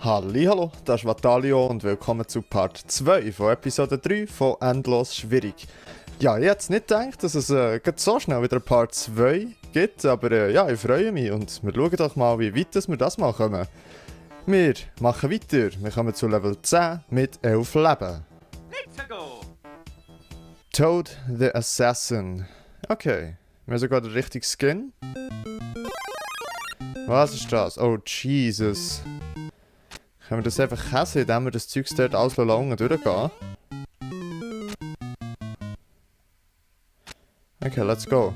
Hallo, das ist Vatalio und willkommen zu Part 2 von Episode 3 von Endlos Schwierig. Ja, ich hätte es nicht gedacht, dass es so schnell wieder Part 2 gibt, aber ja, ich freue mich und wir schauen doch mal, wie weit wir das mal kommen. Wir machen weiter, wir kommen zu Level 10 mit 11 Leben. Toad the Assassin. Okay, wir haben sogar den richtigen Skin. Was ist das? Oh, Jesus. Können wir das einfach käsen, indem wir das Zeug dort alles lange durchgehen? Okay, let's go.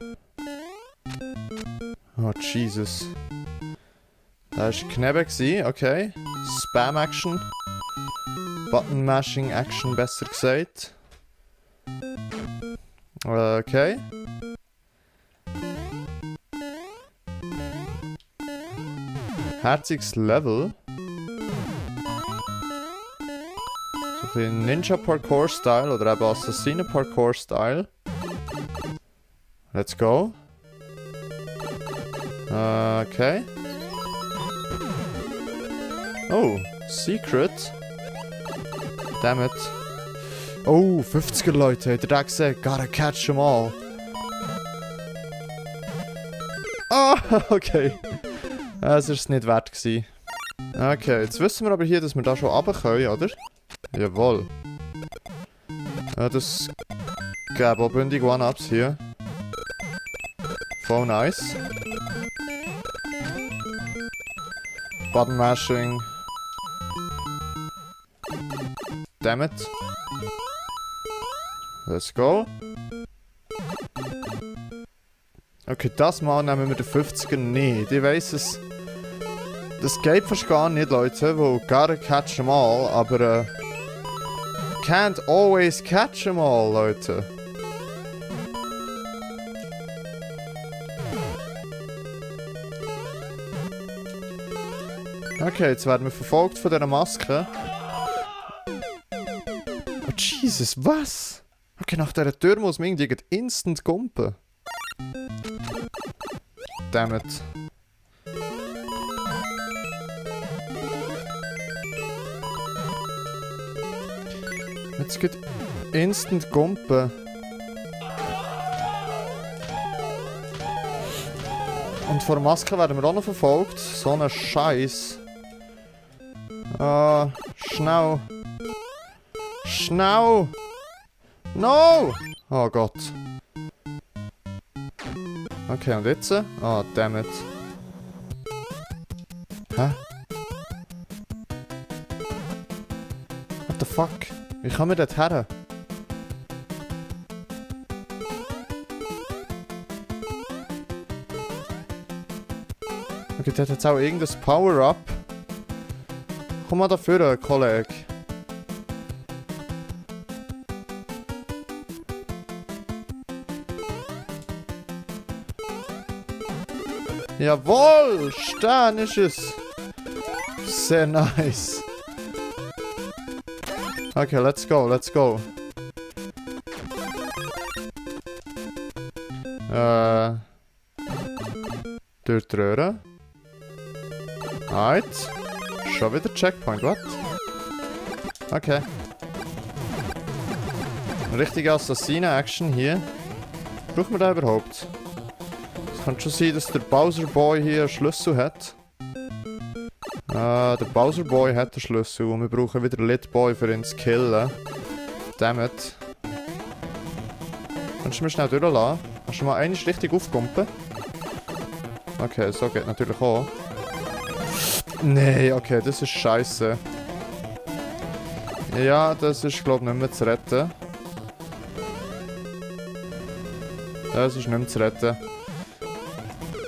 Oh, Jesus. Das war Knebbe, okay. Spam-Action. Button-Mashing-Action, besser gesagt. Okay. Herziges Level. So ein Ninja-Parkour-Style oder eben Assassinen-Parkour-Style. Let's go. Okay. Oh, Secret. Damn it. Oh, 50er Leute, habt ihr das gesehen? Gotta catch them all. Ah, okay. Das war es nicht wert gewesen. Okay, jetzt wissen wir aber hier, dass wir da schon runter können, oder? Jawohl. Das gäbe auch bündig One-Ups hier. Voll nice. Button Mashing. Damn it. Let's go. Okay, das Mal nehmen wir den 50er nicht. Ich weiss es. Das geht fast gar nicht, Leute, wo gotta catch them all, aber can't always catch them all, Leute. Okay, jetzt werden wir verfolgt von dieser Maske. Oh Jesus, was? Okay, nach dieser Tür muss man irgendwie instant gumpen. Damn it. Jetzt geht instant gumpen. Und vor der Maske werden wir auch noch verfolgt. So ein Scheiß. Schnell. Schnell! No! Oh Gott. Okay, und jetzt? Oh, damn it. Hä? What the fuck? Wie kann man dort her? Okay, dort hat es auch irgendein Power-Up. Komm mal dafür, Kollege. Jawohl! Stern ist es! Sehr nice. Okay, let's go, let's go. Durch die Röhre. Alright. Schon wieder Checkpoint, what? Okay. Richtige Assassinen-Action hier. Brauchen wir da überhaupt? Es kann schon sein, dass der Bowser Boy hier einen Schlüssel hat. Der Bowser Boy hat den Schlüssel und wir brauchen wieder Lit Boy für ihn zu killen. Dammit. Kannst du mich schnell durchlassen? Kannst du mal einmal richtig aufkumpen? Okay, so geht natürlich auch. Nee, okay, das ist scheiße. Ja, das ist glaube ich nicht mehr zu retten. Das ist nicht mehr zu retten.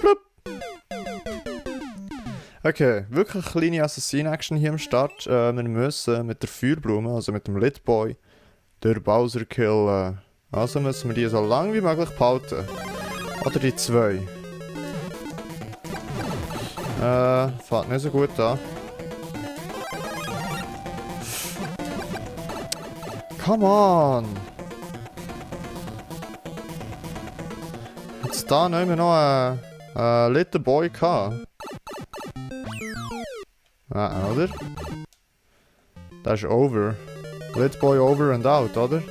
Plupp. Okay, wirklich eine kleine Assassin-Action hier am Start. Wir müssen mit der Feuerblume, also mit dem Lit Boy, den Bowser killen. Also müssen wir die so lange wie möglich behalten. Oder die zwei. Fängt nicht so gut an. Come on! Jetzt da nehmen wir noch einen Little Boy gehabt. Ah, oder? Das ist over. Lit boy over and out, oder?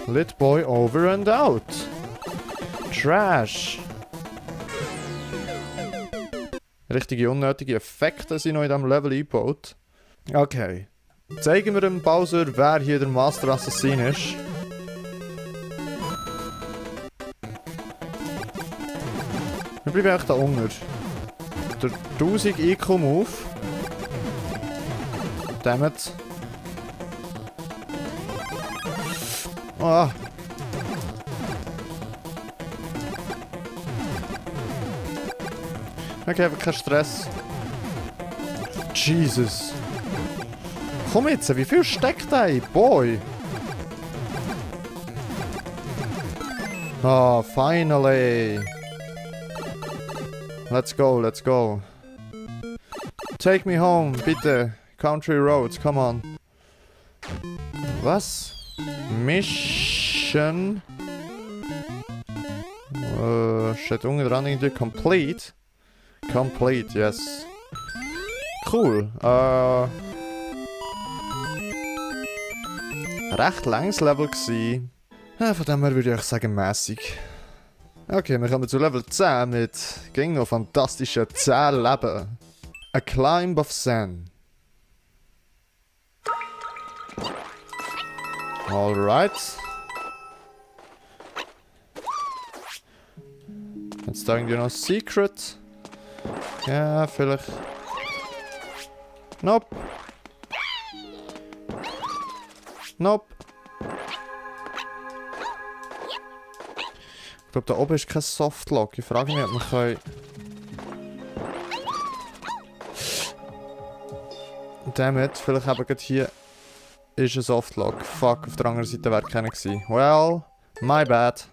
Lit boy over and out. Trash. Richtige unnötige Effekte sind noch in diesem Level eingebaut. Okay. Zeigen wir dem Bowser, wer hier der Master Assassin ist. Wir bleiben echt da unten. Der 1000 IQ Move. Dammit. Ah. Okay, aber kein Stress. Jesus. Komm jetzt, wie viel steckt da? Boy. Oh, finally. Let's go, let's go. Take me home, bitte. Country roads, come on. Was? Mission. Steht unten dran irgendwie complete. Complete, yes. Cool. Recht langes Level gsi. Von dem her würde ich sagen mäßig. Okay, wir kommen zu Level 10 mit ging noch fantastischen 10 Leben. A Climb of Zen. Alright. Jetzt da irgendwie noch Secret. Ja, vielleicht. Nope. Nope. Ich glaube, da oben ist kein Softlock. Ich frage mich, ob man kann... Dammit, vielleicht eben gerade hier ist ein Softlock. Fuck, auf der anderen Seite wäre keiner gewesen. Well, my bad.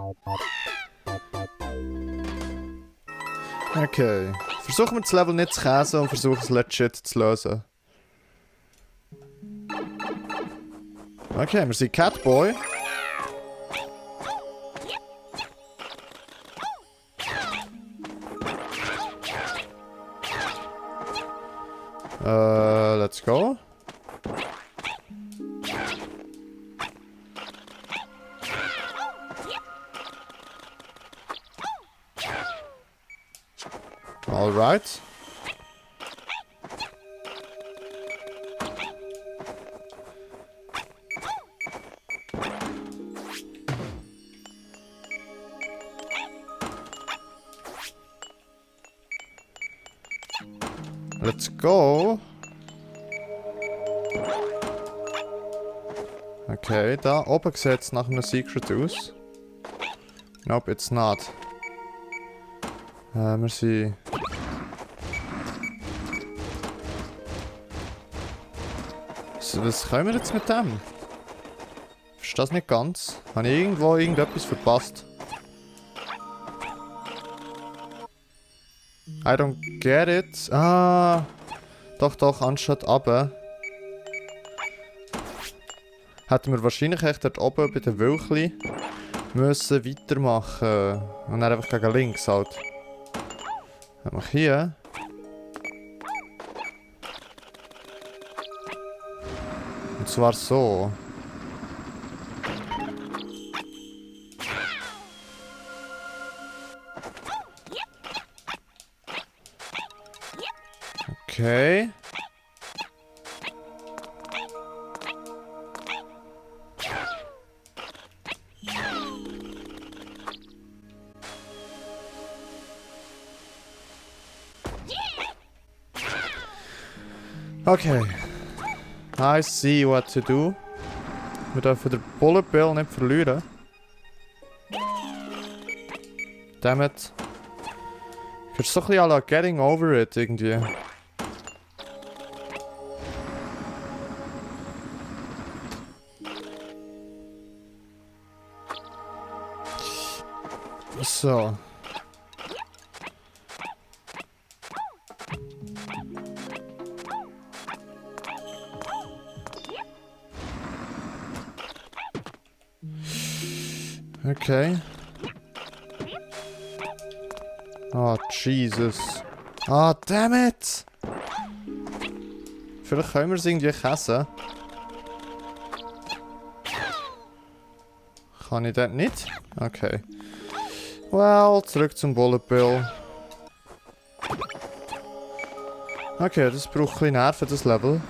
Okay. Versuchen wir das Level nicht zu käsen und versuchen es legit zu lösen. Okay, wir sind Catboy. Let's go. All right. Let's go. Okay, da oben sieht es nach einem Secret aus. Nope, it's not. Wir sind... Was können wir jetzt mit dem? Ich verstehe das nicht ganz. Habe ich irgendwo irgendetwas verpasst? I don't get it. Ah, doch, anstatt runter. Hätten wir wahrscheinlich echt dort oben bei den Wölkli müssen weitermachen. Und dann einfach gegen links halt. Haben wir hier. Und zwar so. Okay. Okay. I see what to do. Wir dürfen den Bullet Bill nicht verlieren. Dammit. Ich würde so ein bisschen à la Getting Over It irgendwie. So. Okay. Oh, Jesus. Ah, damn it! Vielleicht können wir es irgendwie essen. Kann ich das nicht? Okay. Well, zurück zum Bullet Bill. Okay, das braucht ein bisschen Nerven, das Level.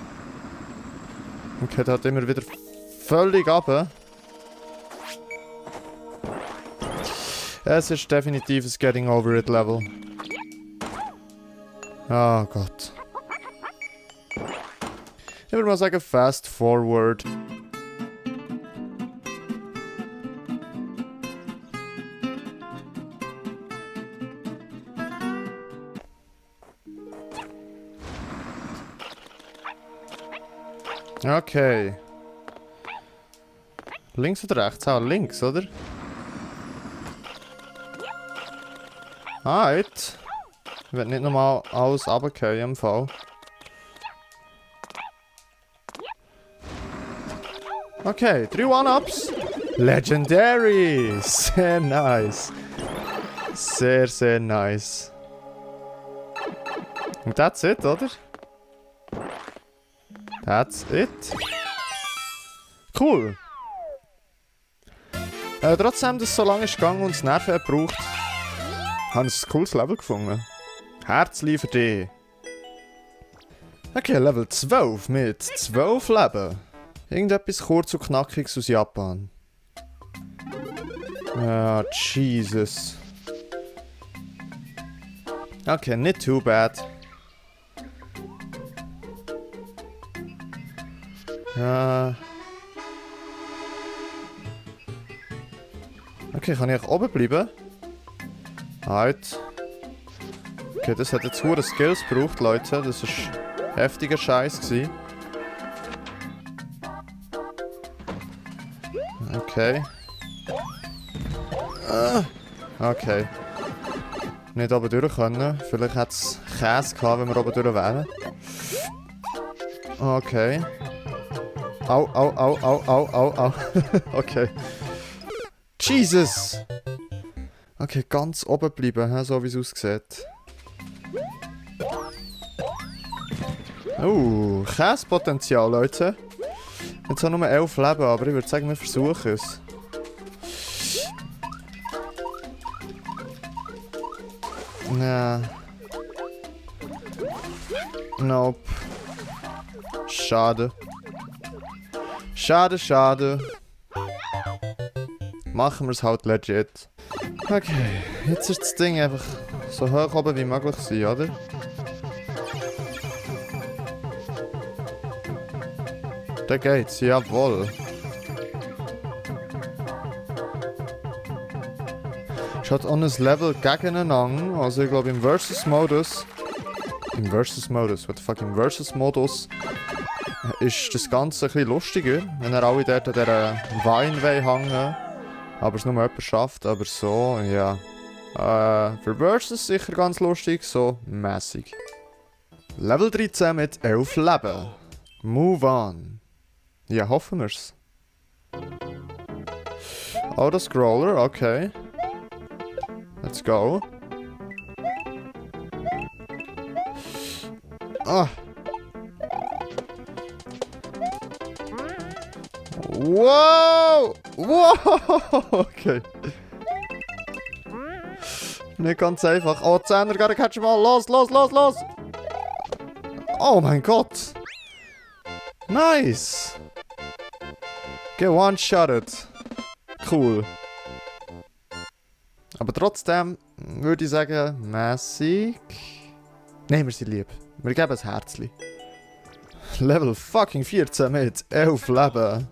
Und geht halt immer wieder völlig runter. Es ist definitiv ein Getting Over It Level. Oh Gott. Ich würde mal sagen, fast forward. Okay. Links oder rechts? Ah, links, oder? Halt. Ich werde nicht nochmal alles runterfallen im Fall. Okay, 3 One-Ups. Legendary! Sehr nice. Sehr, sehr nice. Und that's it, oder? That's it. Cool. Trotzdem, dass es so lange ist gegangen und es Nerven hat gebraucht, habe ich ein cooles Level gefunden. Herzlich für dich. Okay, Level 12 mit 12 Leben. Irgendetwas kurz und knackiges aus Japan. Ah, Jesus. Okay, nicht too bad. Okay, kann ich oben bleiben? Halt. Okay, das hat jetzt hure Skills gebraucht, Leute. Das war heftiger Scheiß gewesen. Okay. Okay. Nicht oben durch können. Vielleicht hat es Käse gehabt, wenn wir oben durch wären. Okay. Au, au, au, au, au, au, au. Okay. Jesus! Okay, ganz oben bleiben, so wie es aussieht. Käsepotenzial, Leute. Jetzt haben nur 11 Leben, aber ich würde sagen, wir versuchen es. Ja. Nope. Schade. Schade, schade. Machen wir es halt legit. Okay, jetzt ist das Ding einfach so hoch oben wie möglich sein, oder? Da geht's, jawohl. Schaut an ein Level gegeneinander, also ich glaube im Versus-Modus. Im Versus-Modus, what the fuck, im Versus-Modus ist das Ganze ein bisschen lustiger, wenn er alle dort an dieser Wein hängen. Aber es nur jemand schafft, aber so, ja. Für Versus sicher ganz lustig, so mäßig. Level 13 mit 11 Leben. Move on. Ja, hoffen wir's. Auto-Scroller, okay. Let's go. Ah. Wow! Wow! Okay. Nicht ganz einfach. Oh, 10er, gotta catch him all. Los, los, los, los! Oh mein Gott! Nice! Get one-shotted. Cool. Aber trotzdem würde ich sagen, mäßig. Nehmen wir sie lieb. Wir geben ein Herzli. Level fucking 14 mit 11 Leben.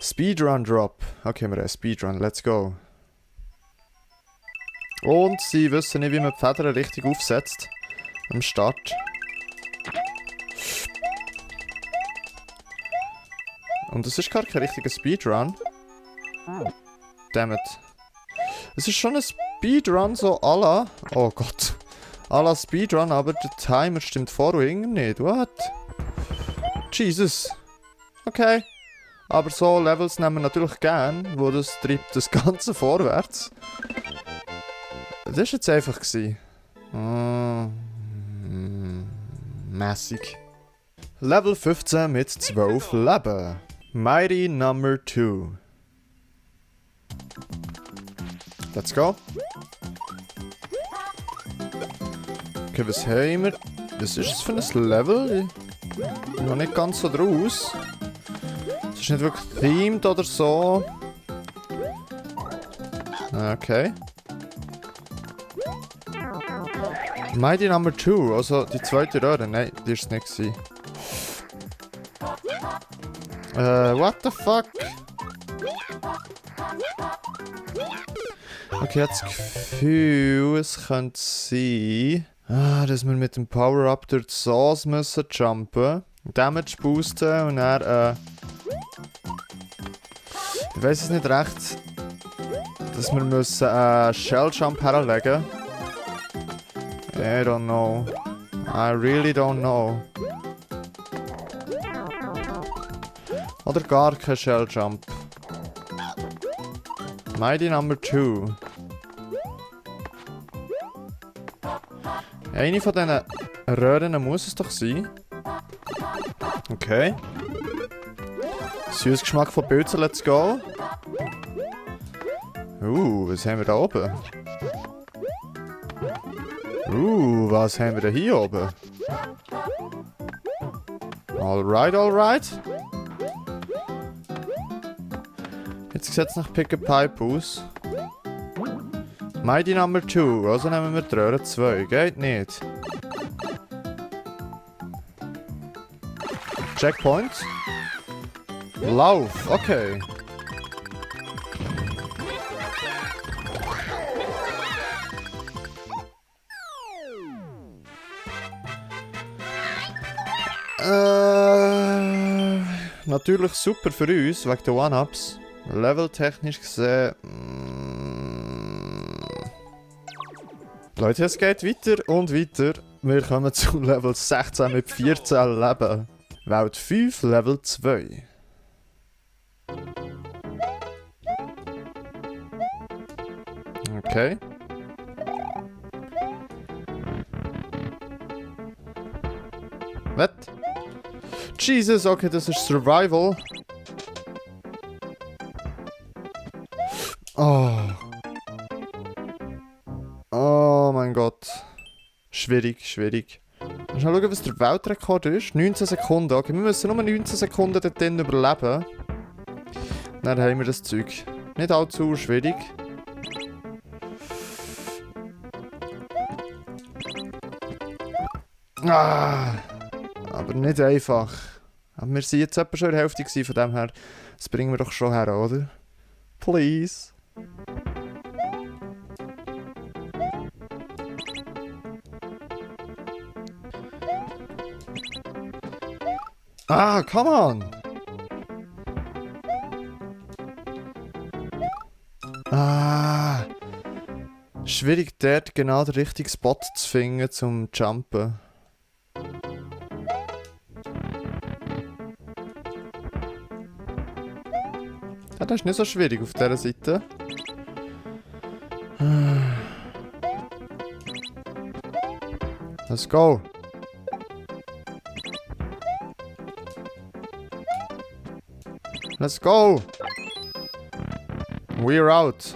Speedrun Drop. Okay, wir haben Speedrun. Let's go. Und sie wissen nicht, wie man die Federn richtig aufsetzt. Am Start. Und es ist gar kein richtiger Speedrun. Dammit. Es ist schon ein Speedrun, so à la... Oh Gott. À la Speedrun, aber der Timer stimmt vor und irgendwie nicht. What? Jesus. Okay. Aber so Levels nehmen wir natürlich gern, wo das treibt das Ganze vorwärts. Das war jetzt einfach. mäßig. Level 15 mit 12 Leben. Mighty Number 2. Let's go. Okay, was haben wir? Was ist das für ein Level? Ich bin noch nicht ganz so draus. Es ist nicht wirklich themed oder so. Okay. Mighty Number 2, also die zweite Röhre. Nein, die ist es nicht gewesen. What the fuck? Okay, jetzt das Gefühl, es könnte sein, dass wir mit dem Power-Up durch die Sauce müssen jumpen, Damage boosten und dann, ich weiß es nicht recht, dass wir müssen Shell Jump herlegen. I don't know. I really don't know. Oder gar kein Shell Jump. Mighty Number 2. Eine von diesen Röhren muss es doch sein. Okay. Süßer Geschmack von Pilzen, let's go. Was haben wir da oben? Was haben wir denn hier oben? Alright, alright. Jetzt sieht es nach Pick a Pipe aus. Mighty Number 2, also nehmen wir die Röhre 2. Geht nicht. Checkpoint. Lauf, okay. Natürlich super für uns, wegen der One-Ups. Level-technisch gesehen... Leute, es geht weiter und weiter. Wir kommen zu Level 16 mit 14 Leben. Welt 5, Level 2. Okay. Was? Jesus, okay, das ist Survival. Oh mein Gott. Schwierig, schwierig. Mal schauen, was der Weltrekord ist. 19 Sekunden. Okay, wir müssen nur 19 Sekunden dort drin überleben. Dann haben wir das Zeug. Nicht allzu schwierig. Aber nicht einfach. Aber wir sind jetzt etwa schon in der Hälfte von dem her. Das bringen wir doch schon her, oder? Please. Come on! Schwierig dort genau den richtigen Spot zu finden zum Jumpen. Ja, das ist nicht so schwierig auf dieser Seite. Let's go! Let's go! We're out!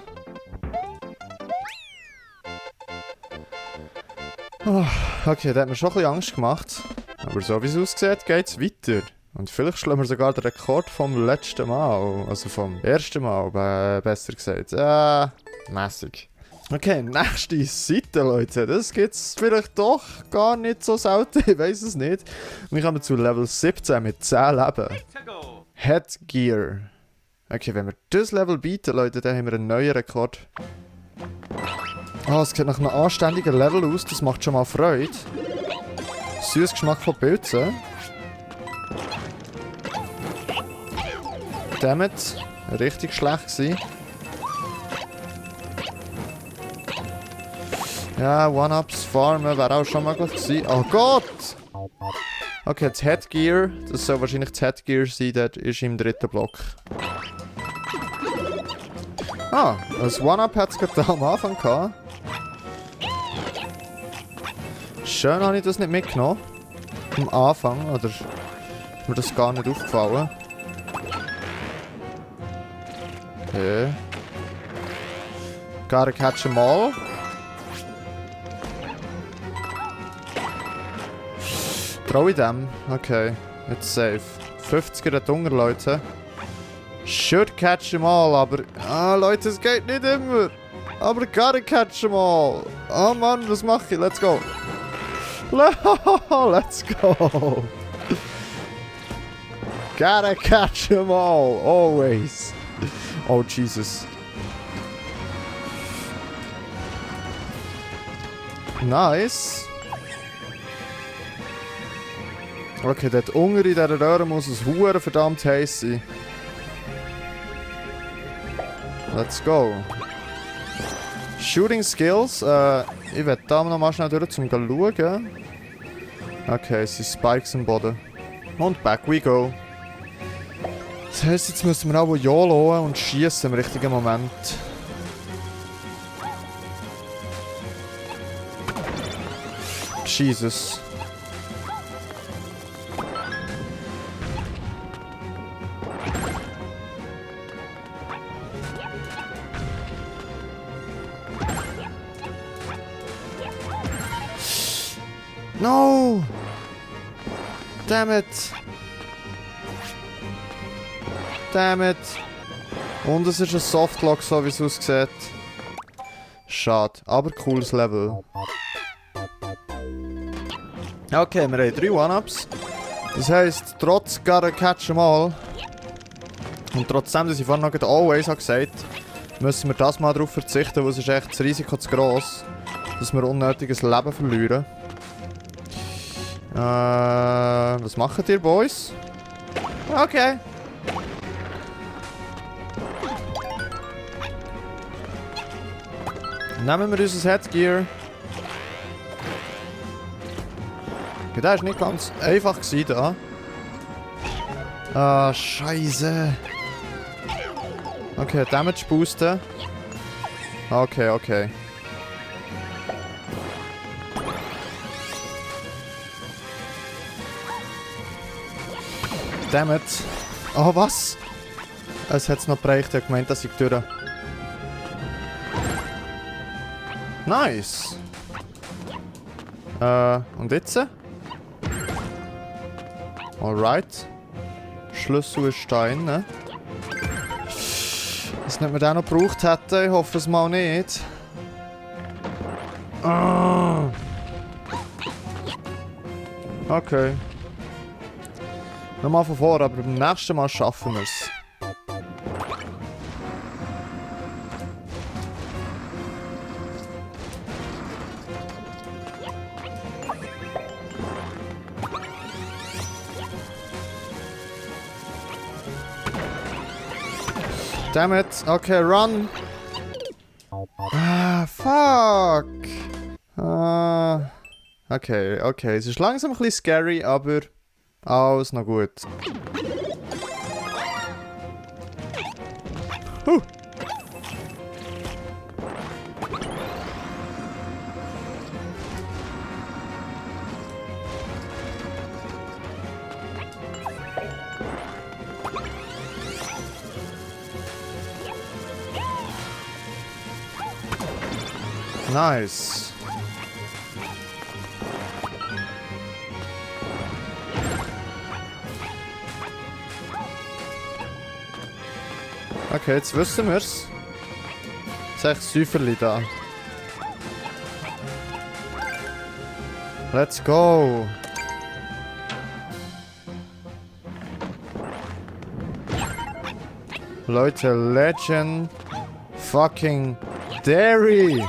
Okay, das hat mir schon ein bisschen Angst gemacht. Aber so wie es aussieht, geht es weiter. Und vielleicht schlagen wir sogar den Rekord vom letzten Mal. Also vom ersten Mal, besser gesagt. Mässig. Okay, nächste Seite, Leute. Das gibt es vielleicht doch gar nicht so selten. Ich weiß es nicht. Wir kommen zu Level 17 mit 10 Leben. Headgear. Okay, wenn wir das Level bieten, Leute, dann haben wir einen neuen Rekord. Es sieht nach einem anständigen Level aus, das macht schon mal Freude. Süßer Geschmack von Pilzen. Damit richtig schlecht gewesen. Ja, One-Ups farmen wäre auch schon möglich gewesen. Oh Gott! Okay, das Headgear, das soll wahrscheinlich das Headgear sein, das ist im dritten Block. Das One-Up hat es gerade am Anfang gehabt. Schön habe ich das nicht mitgenommen. am Anfang, oder ist mir das gar nicht aufgefallen? Okay. Gotta catch 'em all. Trau ich dem? Okay, jetzt safe. 50er hat Hunger, Leute. Should catch 'em all, aber... Ah, Leute, es geht nicht immer. Aber gotta catch 'em all. Oh Mann, was mache ich? Let's go. Let's go. Gotta catch 'em all. Always. Oh, Jesus. Nice. Okay, dort unten in dieser Röhre muss es hure verdammt heiß sein. Let's go. Shooting Skills. Ich werde da noch mal schnell durch, um zu schauen. Okay, es sind Spikes am Boden. Und back we go. Das heisst, jetzt müssen wir auch YOLO und schießen im richtigen Moment. Jesus. No! Damn it! Damn it! Und es ist ein Softlock, so wie es aussieht. Schade, aber cooles Level. Okay, wir haben 3 One-Ups. Das heisst, trotz Gotta Catch 'em All und trotzdem, dass ich vorhin noch Always gesagt habe, müssen wir das mal darauf verzichten, weil es ist echt das Risiko zu gross, dass wir unnötiges Leben verlieren. Was macht ihr, Boys? Okay. Nehmen wir unser Headgear. Okay, das war nicht ganz einfach da. Ah, Scheiße. Okay, Damage boosten. Okay, okay. Dammit. Oh, was? Es hat es noch bereicht. Ich habe gemeint, dass ich durch. Nice. Und jetzt? Alright. Schlüssel ist Stein, ne? Das nicht wir den noch gebraucht hätten. Ich hoffe es mal nicht. Ah. Okay. Nochmal von vor, aber beim nächsten Mal schaffen wir es. Damn it. Okay, run. Ah, fuck. Okay, okay. Es ist langsam ein bisschen scary, aber alles noch gut. Nice. Okay, jetzt wissen wir's. Jetzt echt Säuferli da. Let's go. Leute, Legend fucking Dairy.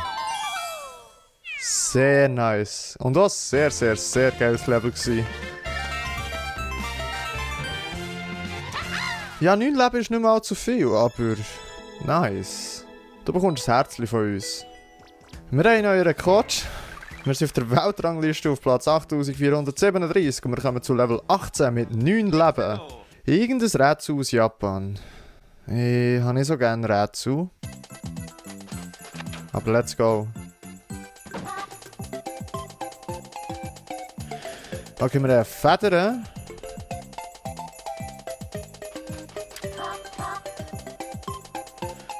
Sehr nice. Und das sehr, sehr, sehr geiles Level gewesen. Ja, 9 Leben ist nicht mehr allzu viel, aber nice. Du bekommst ein Herzchen von uns. Wir haben einen neuen Rekord. Wir sind auf der Weltrangliste auf Platz 8437 und wir kommen zu Level 18 mit 9 Leben. Irgendein Rätsel aus Japan. Ich habe nicht so gerne Rätsel. Aber let's go. Okay, wir haben Federn.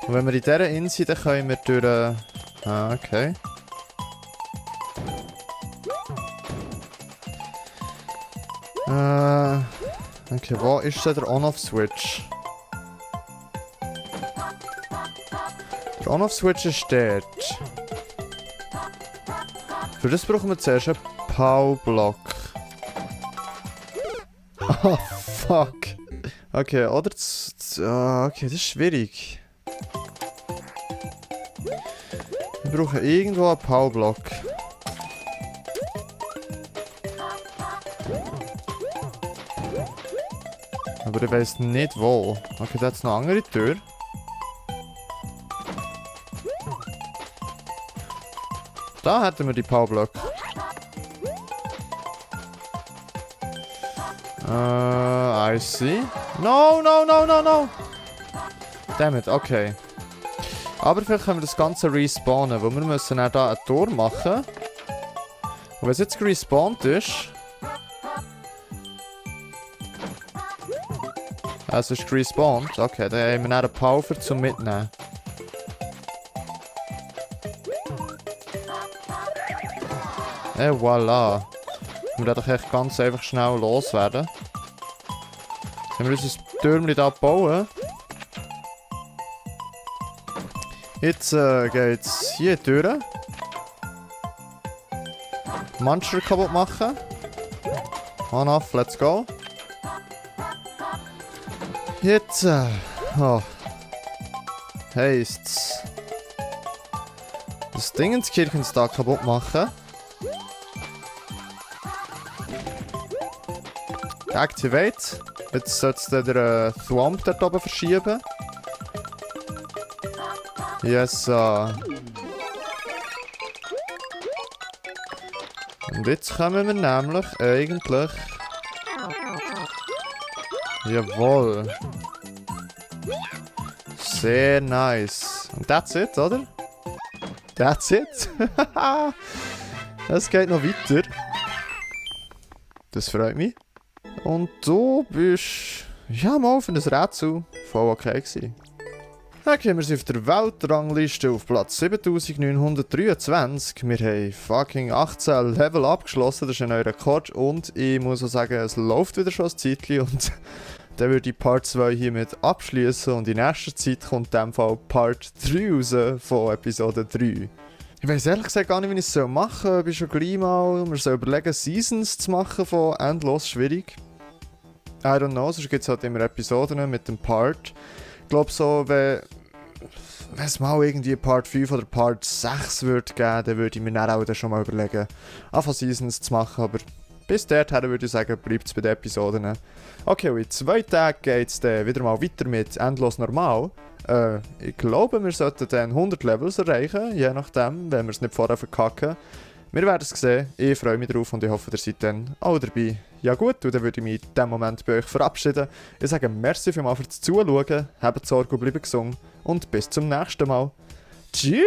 Und wenn wir in dieser Insel sind, dann können wir durch... Ah, okay. Okay, wo ist denn der On-Off-Switch? Der On-Off-Switch ist dort. Für das brauchen wir zuerst einen Pow-Block. Oh, fuck. Okay, oder... okay, das ist schwierig. Wir brauchen irgendwo einen Pow-Block. Aber ich weiss nicht wo. Okay, da hat noch eine andere Tür. Da hätten wir die Powerblock. I see. No, no, no, no, no! Damn it, okay. Aber vielleicht können wir das Ganze respawnen, weil wir müssen auch hier ein Tor machen. Und wenn es jetzt respawned ist... Es ist respawned. Okay, dann haben wir dann einen Power zum Mitnehmen. Et voilà. Wir werden doch echt ganz einfach schnell loswerden. Jetzt haben wir unser Türmchen hier bauen. Jetzt geht's hier durch. Monster kaputt machen. On off, let's go. Jetzt, oh. Heisst's. Das Dingenskirchen da kaputt machen. Activate. Jetzt sollst du den Thwomp dort oben verschieben. Yes. Und jetzt kommen wir nämlich eigentlich... Jawohl. Sehr nice. Und that's it, oder? That's it. Es geht noch weiter. Das freut mich. Und du bist... Ja, mal für ein Rätsel voll okay gewesen. Okay, wir sind auf der Weltrangliste auf Platz 7923. Wir haben fucking 18 Level abgeschlossen, das ist ein neuer Rekord. Und ich muss auch sagen, es läuft wieder schon ein Zeitchen. Und dann würde ich Part 2 hiermit abschließen. Und in nächster Zeit kommt in dem Fall Part 3 raus von Episode 3. Ich weiss ehrlich gesagt gar nicht, wie ich es machen soll. Ich bin schon gleich mal... Wir sollen überlegen, Seasons zu machen von endlos schwierig. I don't know, sonst gibt es halt immer Episoden mit dem Part. Ich glaube so, wenn es mal irgendwie Part 5 oder Part 6 würde geben, dann würde ich mir dann auch schon mal überlegen, anfangen Seasons zu machen. Aber bis dahin würde ich sagen, bleibt es bei den Episoden. Okay, und in 2 Tagen geht es dann wieder mal weiter mit Endlos Normal. Ich glaube, wir sollten dann 100 Levels erreichen, je nachdem, wenn wir es nicht vorher verkacken. Wir werden es sehen, ich freue mich drauf und ich hoffe, ihr seid dann auch dabei. Ja gut, und dann würde ich mich in diesem Moment bei euch verabschieden. Ich sage merci vielmals fürs Zuschauen, habt Sorge und bleibt gesund und bis zum nächsten Mal. Tschüss!